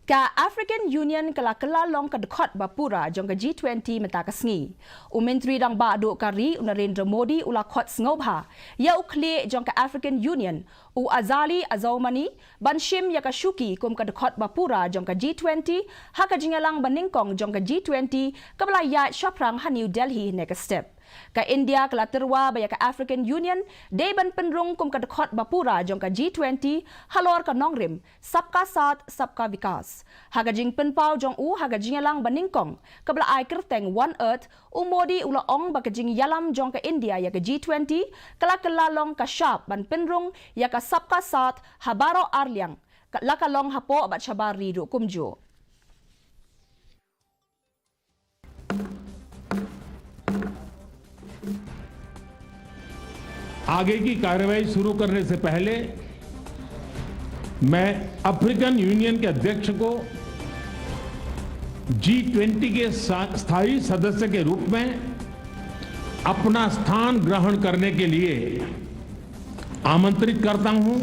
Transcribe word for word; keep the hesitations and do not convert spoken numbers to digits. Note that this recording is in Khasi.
Ka African Union ka la kylla long ka dkhot ba pura jong ka G twenty mynta ka sngi. U Myntri Rangbah Duh ka ri u Narendra Modi u la khot sngewbha ïa u khlieh jong ka African Union, u Azali Assoumani, ban shim ïa ka shuki kum ka dkhot ba pura jong ka G twenty ha ka jingïalang ba nyngkong jong ka G twenty kaba la ïaid shaphrang ha New Delhi hynne ka step. Ka India ka la tyrwa ba ïa ka African Union dei ban pynrung kum ka dkhot ba pura jong ka G twenty halor ka nongrim Sabka Saath, Sabka Vikas. Ha ka jingpynpaw jong u ha ka jingïalang ba nyngkong kaba la ai kyrteng One Earth, u Modi u la ong ba ka jingïalam jong ka India ïa ka G twenty ka la kylla long ka shap ban pynrung ïa ka Sabka Saath ha baroh arliang, ka la ka long hapoh bad shabar ri ruh kumjuh. आगे की कार्रवाई शुरू करने से पहले मैं अफ्रीकन यूनियन के अध्यक्ष को जी ट्वेंटी के सा- स्थायी सदस्य के रूप में अपना स्थान ग्रहण करने के लिए आमंत्रित करता हूं।